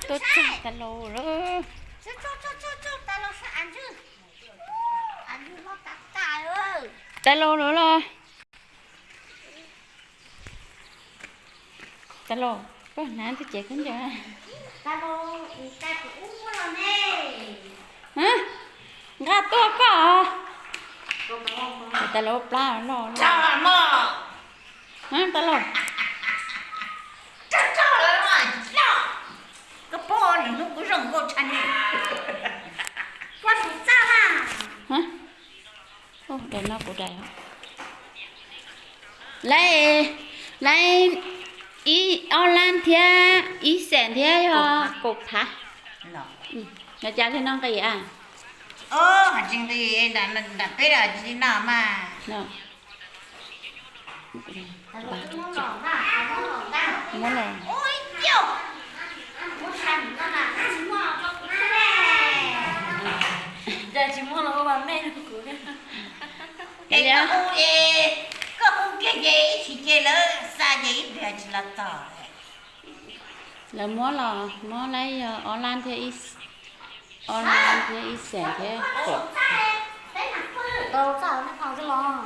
Tuaj txog tais laus lawm. Tais laus lawm los. Tais laus, koj hnav tus cev khaub ncaws. Nqa tuaj koj. Tais laus plab loj. Tais laus. Koj pom nws hnub kuv zoo nkauj tshaj ne. Koj tus txaj na. Daim no kuv daim. Lawv, lawv ib ob lab thiab ib xees thiab yog kaum phav. Los cas li no nqis a? Tsis nqis, nram peb los tsis li no mas. Muab los. Koj hu kiag ces ib chim ces lawv xa ces ib pliag tsis los txog. Lawv muab los, muab lawv yog ob lab thiab ib, ob lab thiab ib xees thiab kaum. Tau txaj nej pom los.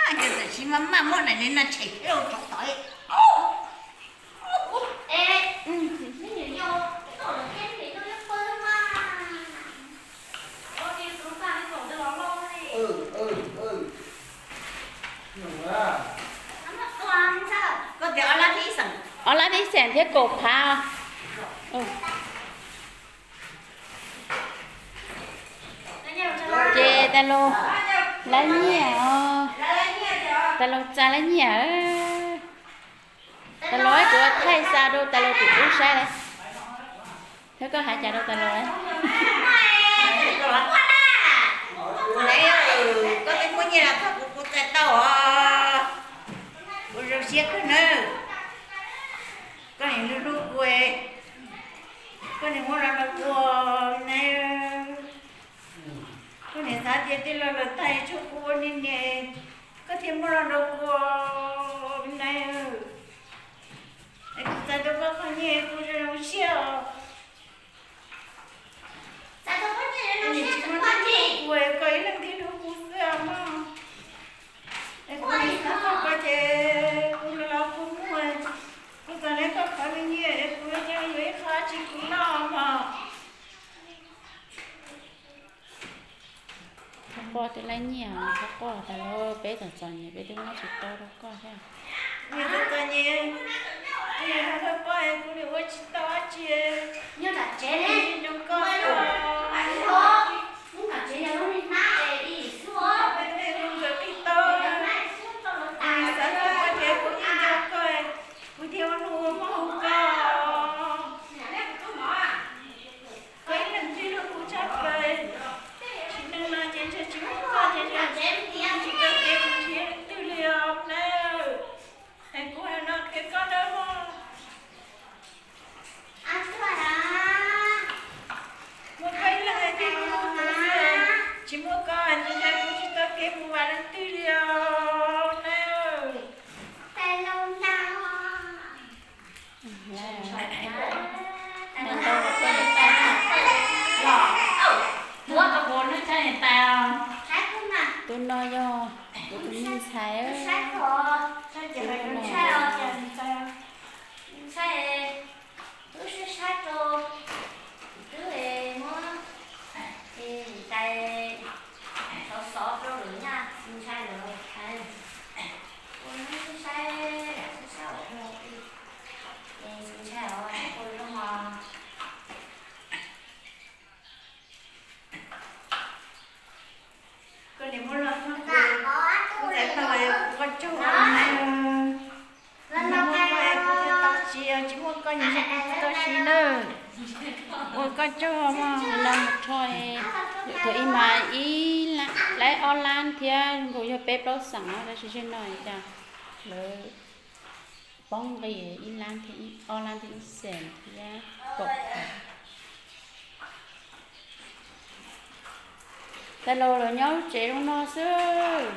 Tam sim maj maj muab daim no tshem rau tod. Ob lab ib xees thiab kaum phav. Ces tais laus, lawv nyiaj os. Tais laus txais lawv nyiaj. Tais laus, kuv thaij xa rau tais laus tus ub saib lawm. Thiab koj hais cas rau tais laus? Koj twb muab nyiaj los txog kuv, kuv txais tau os. Kuv zoo siab kawg nawb. Koj niam hlub hlub kuv, koj niam muab los rau kuv na. Koj niam xav tias tej laus lawm tag tsuas kuv ua niam niam, koj thiaj muab los rau kuv na. Es kuv txais tau koj qhov nyiaj kuv zoo zoo siab os. Koj niam tsis muaj neeg hlub kuv, koj ib leeg thiaj hlub kuv xwb os mog. Es kuv niam xav txog koj ces kuv los kuv muag, kuv txais tau koj qhov nyiaj es kuv yuav ib qho tsis kuv noj mog. Koj poj twb laib nyiaj, koj poj tas los peb txom txom nyem peb twb muab tsis tau rau koj thiab. Nyiaj txom txom nyem, nyiaj koj poj kuv ua tsis tau dab tsi. Nyob tom tsev ne, zoo koj, nyob tom tsev yog lub niag hnab es ib xub, peb tej zoo nkawd qhib tau. Kuv xav txog koj ces kuv yeej nco koj, kuv thiaj ua hnub ua hmo hu koj. Koj ib leeg twb hlub kuv tshaj plaws, tsis neej no ces ntshe tsis muaj koj ces ntshe tsis tau kev mus nrhiav leej twg li os nawb. Es kuv hais no qhia koj nawb mog. Muaj koj ib leeg thiaj hlub kuv xwb, tsis muaj koj ces ntshe kuv tsis tau kev mus vam leej twg li os nawb. Tus no yog kuv tus me ntxhais. Tus no, ntxhais, wb saib saib rau, twb muab tais xov xov rau lawm nyaj, tsis ntshai lawm. Ua saib, saib ua, tsis ntshai os, ua zoo os. Koj niam muab los txog kuv, kuv txais tau kuv koj tsaug os nai. Muaj koj kuv thiaj tau siv, tsis muaj koj ntshe kuv tsis tau siv nawb. Ua koj tsaug mog. Nim no mus rho, thaum ub mas ib lab, lab ob lab thiab nkaus yog peb plaub xees no, tab sis zaum no cas lawv poob nqi ib lab thiab ob lab thiab ib xees thiab kaum phav. Tais laus los nyob lub tsev zoo no xwb.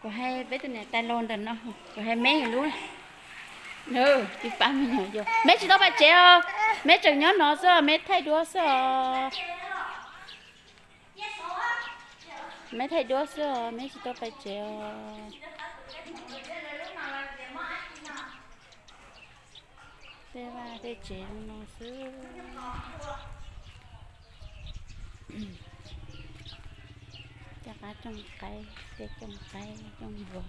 Kuv hais peb tus niam tais laus ntawm no, kuv hais meb lub, tsis pab me nyuam yos, meb tsis tau pais tsev os, meb tseem nyob no xwb os, meb thaij duab xwb os. Meb thaij duab xwb os, meb tsis tau pais tsev os. Tej vaj tej tsev zoo no xwb. Tej qab cooj qaib, tej cooj qaib cooj npua.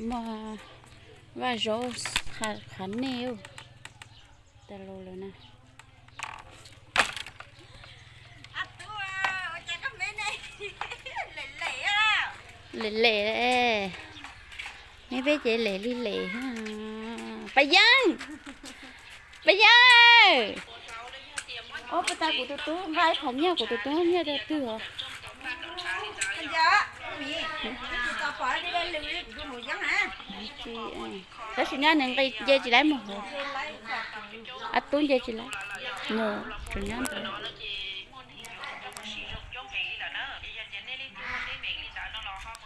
Muaj vaj zaub qhav nej tas lus lawm na. Lem lem, neb peb ces lem li lem. Paj Yeeb, Paj Yeeb, ob pab tas kuv tus tub nqa ib qhov nyiaj, kuv tus tub nyiaj rau twg os? Tab sis nyob nws nqi nce tsis laib mus hauv, ob tub nce tsis laib mus, tseem nyob ntawd.